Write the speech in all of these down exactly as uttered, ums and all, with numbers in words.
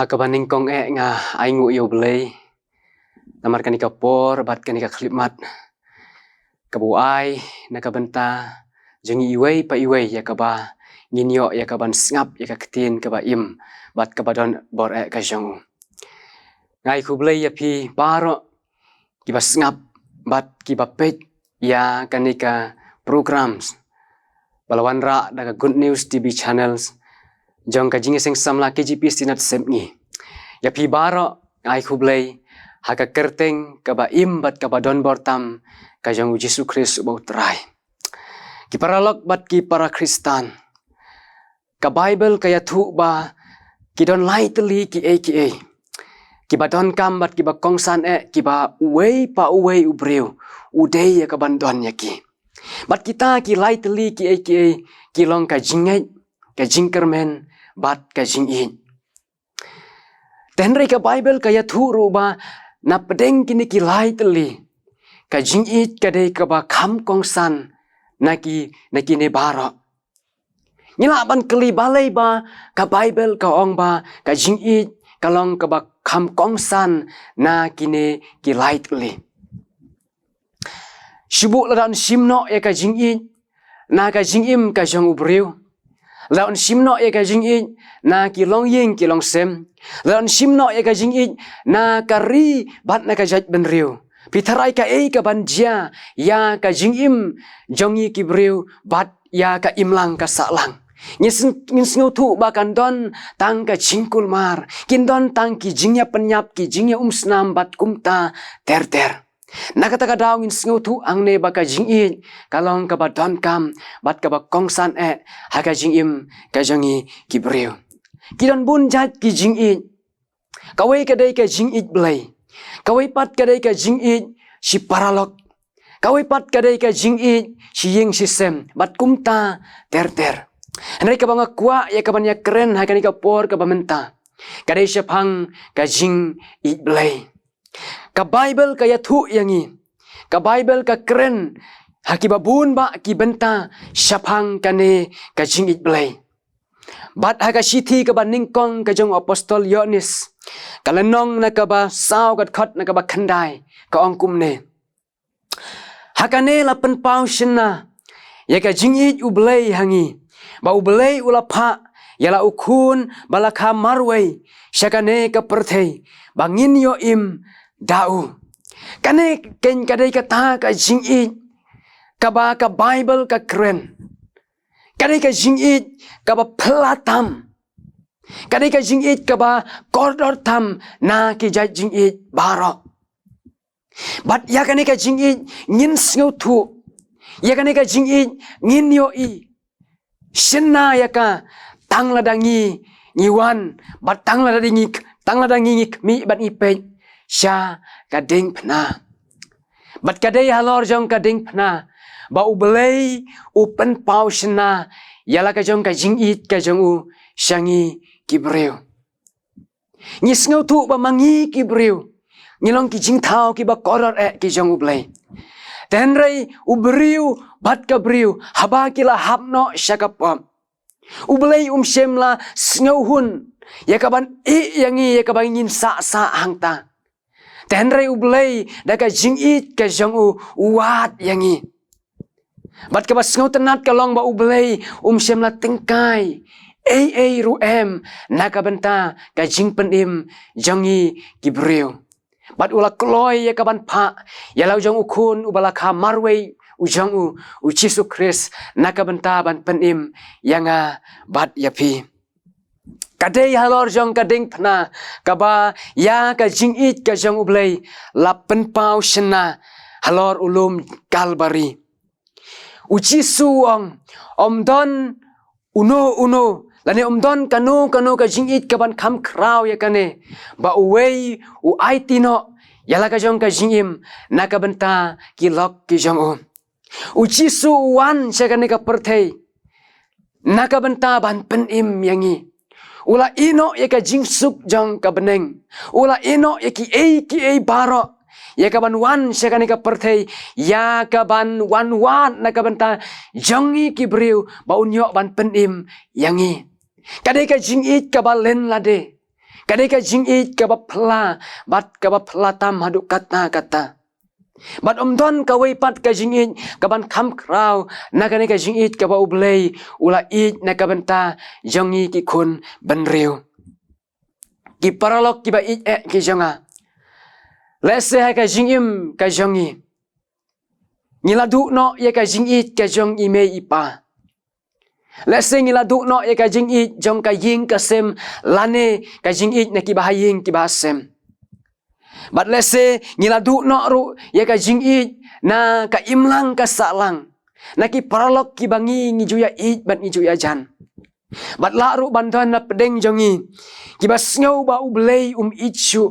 Kaba nyngkong eh nga ai nguh ïa U Blei namar kane ka por bad kane ka khyllipmat kaba u ai na ka bynta jong ngi iwei pa iwei ïa kaba ngin ïoh ïa kaban sngap ïa ka ktien kaba im bad kaba don bor eh ka jong u. Nga ai khublei ïa phi baroh kiba sngap bad kiba peit ïa kane ka programs ba la wanrah da ka Good News T V Channels jong ka Jingïaseng Samla K J P Synod Sepngi. Ïa phi baroh nga ai khublei ha ka kyrteng kaba im bad kaba don bor tam ka jong U Jisu Khrist uba U Trai. Ki paralok bad ki para Khristan, ka Baibl ka ïathuh ba ki don lai tylli kiei kiei kiba donkam bad kiba kongsan eh kiba uwei pa uwei u briew u dei ïa kaban don ïa ki. Bad kita ki lai tylli kiei kiei ki long ka jingngeit, ka jingkyrmen bad ka jingïeit. Te hynrei ka Baibl ka ïathuh ruh ba na pdeng kine ki lai tylli ka jingïeit ka dei kaba kham kongsan na ki, na kine baroh. Ngi lah ban kylli balei ba ka Baibl ka ong ba ka jingïeit ka long kaba kham kongsan na kine ki lai tylli. Shu buh lada un shim noh ïa ka jingïeit na ka jingim ka jong u briew, lada un shim noh ïa ka jingïeit na ki longïing ki longsem, lada un shim noh ïa ka jingïeit na ka ri bad na ka jaitbynriew, phi tharai kaei kaban jia ïa ka jingim jong ngi ki briew bad ïa ka imlang ka sahlang? Ngin sng-, ngin sngewthuh ba kan don tang ka jingkulmar, kin don tang ki jingïapynïap, ki jingïaumsnam bad kumta ter ter. Na kata ka daw ngin sngewthuh hangne ba ka jingïeit ka long kaba donkam bad kaba kongsan eh ha ka jingim ka jong ngi ki briew. Ki don bun jait ki jingïeit. Kawei ka dei ka jingïeit Blei. Kawei pat ka dei ka jingïeit shi paralok. Kawei pat ka dei ka jingïeit shi ïing shi sem bad kumta ter ter. Hynrei kaba nga kwah ïa kaban ïakren ha kane ka por kaba mynta ka dei shaphang ka jingïeit Blei. Ka Baibl ka ïathuh ïa ngi, ka Baibl ka kren ha kiba bun bah ki bynta shaphang kane ka jingïeit Blei. Bad ha ka shithi kaba nyngkong ka jong u apostol Ïoannis, ka lynnong na kaba saw, ka dkhot na kaba khyndai, ka ong kumne: Ha kane la pynpaw shynna ïa ka jingïeit U Blei ha ngi, ba U Blei u la phah ïa la u Khun ba la kha marwei sha kane ka pyrthei ba ngin ïoh im da u. Kane keiñ ka dei kata ka jingïeit kaba ka Baibl ka kren. Ka dei ka jingïeit kaba phylla tam. Ka dei ka jingïeit kaba kordor tam na ki jait jingïeit baroh. Bad ïa kane ka jingïeit ngin sngewthuh, ïa kane ka jingïeit ngin ïohi shynna ïa ka tang lada ngi, ngi wan, bad tang lada ngi, tang lada ngi, ngi khmih bad ngi peit sha ka diengphna. Bad ka dei halor jong ka diengphna ba U Blei u pynpaw shynna ïa la ka jong ka jingïeit ka jong u sha ngi ki briew. Ngi sngewthuh ba ma ngi ki briew ngi long ki jingthaw kiba kordor eh ki jong U Blei. Te hynrei u briew bad ka briew haba ki la hap noh sha ka pop, U Blei um shym la sngewhun ïa kaban ïeh ïa ngi ïa kaba ngin sah sah hangta. Te hynrei U Blei da ka jingïeit ka jong u u wad ïa ngi. Bad kaba sngewtynnat ka long ba U Blei um shym la tyngkai ei ei ruh em na ka bynta ka jingpynim jong ngi ki briew. Bad u la kloi ïa kaban phah ïa la u jong u Khun uba la kha marwei u jong u, U Jisu Khrist, na ka bynta ban pynim ïa nga bad ïa phi. Ka dei halor jong ka diengphna kaba ïa ka jingïeit ka jong U Blei la pynpaw shynna halor u lum Kalbari. U Jisu u ong, ym don uno uno, lane ym don kano kano ka jingïeit kaban kham khraw ïa kane, ba uwei u aiti noh ïa la ka jong ka jingim na ka bynta ki lok ki jong u. U Jisu u wan sha kane ka pyrthei na ka bynta ban pynim ïa ngi. U la ïeh noh ïa ka jingsuk jong ka bneng. U la ïeh noh ïa kiei kiei baroh ïa kaban wan sha kane ka pyrthei, ïa kaban wan wad na ka bynta jong ngi ki briew ba un ïoh ban pynim ïa ngi. Ka dei ka jingïeit kaba lynlade. Ka dei ka jingïeit kaba phylla, bad kaba phylla tam haduh katta katta. Bad ym don kawei pat ka jingïeit kaban kham khraw na kane ka jingïeit kaba U Blei u la ïeit na ka bynta jong ngi ki khun bynriew. Ki paralok kiba ïeit eh ki jong nga, lehse ha ka jingim ka jong ngi, ngi la duh noh ïa ka jingïeit ka jong i mei i pa. Lehse ngi la duh noh ïa ka jingïeit jong ka ïing ka sem, lane ka jingïeit na kiba ha ïing kiba ha sem. Bad lehse ngi la duh noh ruh ïa ka jingïeit na ka imlang ka sahlang, na ki paralok kiba ngi ngi ju ïa ïeit bad ngi ju ïa jan. Bad lah ruh ban don na pdeng jong ngi kiba sngew ba U Blei um ïeit shuh,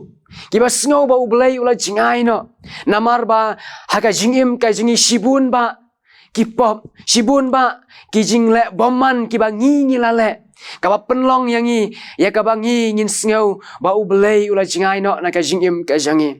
kiba sngew ba U Blei u la jngai noh. Namar ba ha ka jingim ka jong ngi shibun bah ki pop, shibun bah ki jingleh bymman kiba ngi ngi la leh, kaba pynlong ïa ngi ïa kaba ngi ngin sngew ba U Blei u la jngai noh na ka jingim ka jong ngi.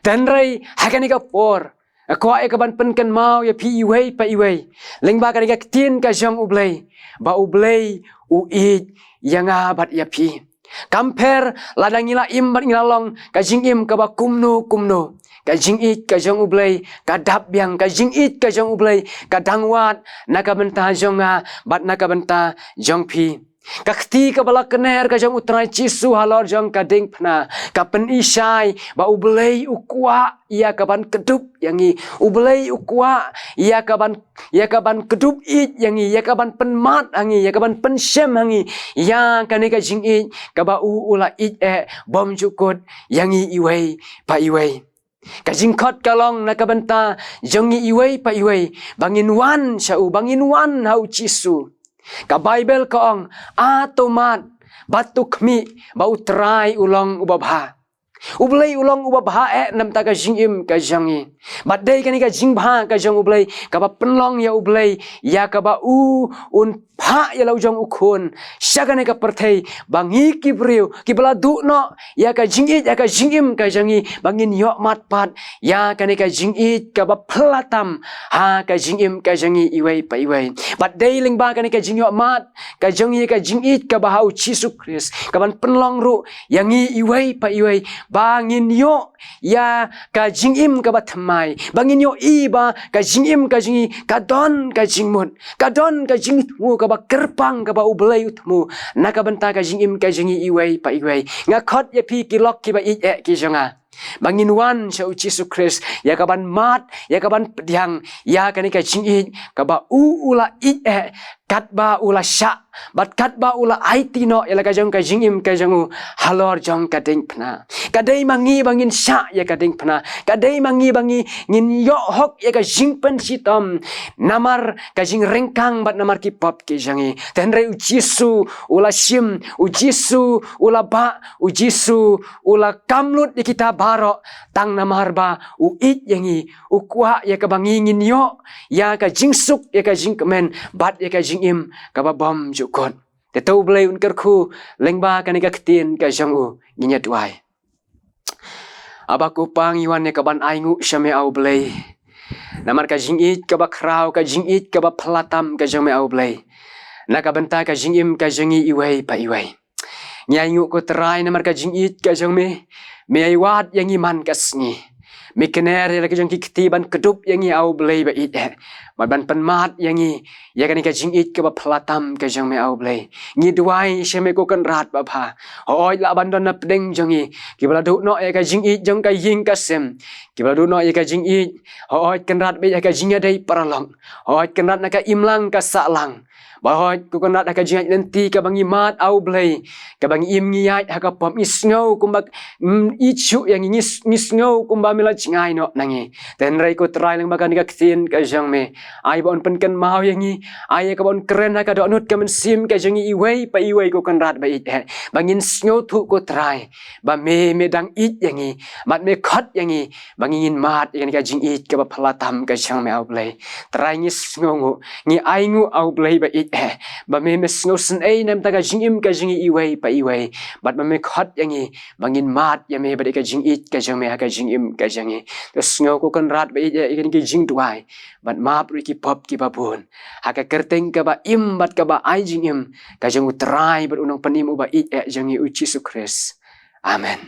Hynrei ha kane ka por, nga kwah ïa kaban pynkynmaw ïa phi iwei pa iwei lyngba kane ka ktien ka jong U Blei, ba U Blei u ïeit ïa nga bad ïa phi. Kam pher lada ngi la im bad ngi la long ka jingim kaba kumno kumno, ka jingïeit ka jong U Blei ka dap biang, ka jingïeit ka jong U Blei ka dang wad na ka bynta jong nga bad na ka bynta jong phi. Ka kti kaba la kner ka jong U Trai Jisu halor jong ka diengphna ka pyni shai ba U Blei u kwah ïa kaban kdup ïa ngi. U Blei u kwah ïa kaban, ïa kaban kdup ïeit ïa ngi, ïa kaban pynmad ha ngi, ïa kaban pynshem ha ngi ïa kane ka jingïeit kaba u u la ïeit eh bymjukut ïa ngi iwei pa iwei. Ka jingkhot ka long na ka bynta jong ngi iwei pa iwei ba ngin wan sha u, ba ngin wan ha U Jisu. Ka Baibl ka ong, a to mad bad to khmih ba U Trai u long uba bha. U Blei u long uba bha eh na ka bynta ka jingim ka jong ngi. Bad dei kane ka jingbha ka jong U Blei kaba pynlong ïa U Blei ïa kaba u un phah ïa la u jong u khun sha kane ka pyrthei, ba ngi ki briew kiba la duh noh ïa ka jingïeit ïa ka jingim ka jong ngi, ba ngin ïoh mad pat ïa kane ka jingïeit kaba phylla tam ha ka jingim ka jong ngi iwei pa iwei. Bad dei lyngba kane ka jingïoh mad ka jong ngi ïa ka jingïeit kaba ha U Jisu Khrist kaban pynlong ruh ïa ngi iwei pa iwei ba ngin ïoh ïa ka jingim kaba thymmai, ba ngin ïohi ba ka jingim ka jong ngi ka don ka jingmut, ka don ka jingthmu kaba kyrpang kaba U Blei u thmu na ka bynta ka jingim ka jong ngi iwei pa iwei. Nga khot ïa phi ki lok kiba ïeit eh ki jong nga ba ngin wan sha U Jisu Khrist ïa kaban mad, ïa kaban pdiang ïa kane ka jingïeit kaba u u la ïeit eh, katba u la shah bad katba u la aiti noh ïa la ka jong ka jingim ka jong u halor jong ka diengphna. Ka dei ma ngi ba ngin shah ïa ka diengphna, ka dei ma ngi ba ngi ngin ïoh hok ïa ka jingpynshitom namar ka jingryngkang bad namar ki pop ki jong ngi. Hynrei U Jisu u la shim, U Jisu u la bah, U Jisu u la kam lut ïa kita baroh tang namar ba u ïeit ïa ngi, u kwah ïa kaba ngi ngin ïoh ïa ka jingsuk, ïa ka jingkmen bad ïa ka jingim kaba bymjukut. Te to U Blei un kyrkhu lyngba kane ka ktien ka jong u. Ngin ïa duwai. Aba ko Pa, ngi wan ïa kaban ainguh sha me, A U Blei, namar ka jingïeit kaba khraw, ka jingïeit kaba phylla tam ka jong me, A U Blei, na ka bynta ka jingim ka jong ngi iwei pa iwei. Ngi ainguh ko Trai namar ka jingïeit ka jong me. Me ai wad ïa ngi man ka sngi. Me kner ïa la ka jong ki kti ban kdup ïa ngi, A U Blei ba ïeit eh, bad ban pynmad ïa ngi ïa kane ka jingïeit kaba phylla tam ka jong me, A U Blei. Ngi duwai sha me ko Kynrad babha, hooid lah ban don na pdeng jong ngi kiba la duh noh ïa ka jingïeit jong ka ïing ka sem, kiba la duh noh ïa ka jingïeit, hooid Kynrad, bad ïa ka jingïadei paralok, hooid Kynrad, na ka imlang ka sahlang. Ba hooid ko Kynrad, ha ka jingïaid lynti kaba ngi mad, A U Blei, kaba ngi im ngi ïaid ha ka pop, ngi sngew kumba, mm, ïeit shuh ïa ngi, ngi s-, ngi sngew kumba me la jngai noh na ngi. Te hynrei ko Trai, lyngba kane ka ktien ka jong me, ai ba un pynkynmaw ïa ngi, ai ïa kaba un kren ha ka dohnud ka mynsiem ka jong ngi iwei pa iwei ko Kynrad ba ïeit eh, ba ngin sngewthuh ko Trai ba me, me dang ïeit ïa ngi, bad me khot ïa ngi ba ngi ngin mad ïa kane ka jingïeit kaba phylla tam ka jong me, A U Blei. Trai, ngi sngewnguh, ngi ainguh, A U Blei ba ïeit, eh, ba me me sngewsynei na ka bynta ka jingim ka jong ngi iwei pa iwei. Bad ba me khot ïa ngi ba ngin mad ïa me bad ïa ka jingïeit ka jong me ha ka jingim ka jong ngi. To sngew ko Kynrad ba ïeit ïa kine ki jingduwai bad map ruh ïa ki pop kiba bun. Ha ka kyrteng kaba im bad kaba ai jingim ka jong U Trai bad U Nongpynim uba ïeit eh jong ngi U Jisu Khrist. Amen.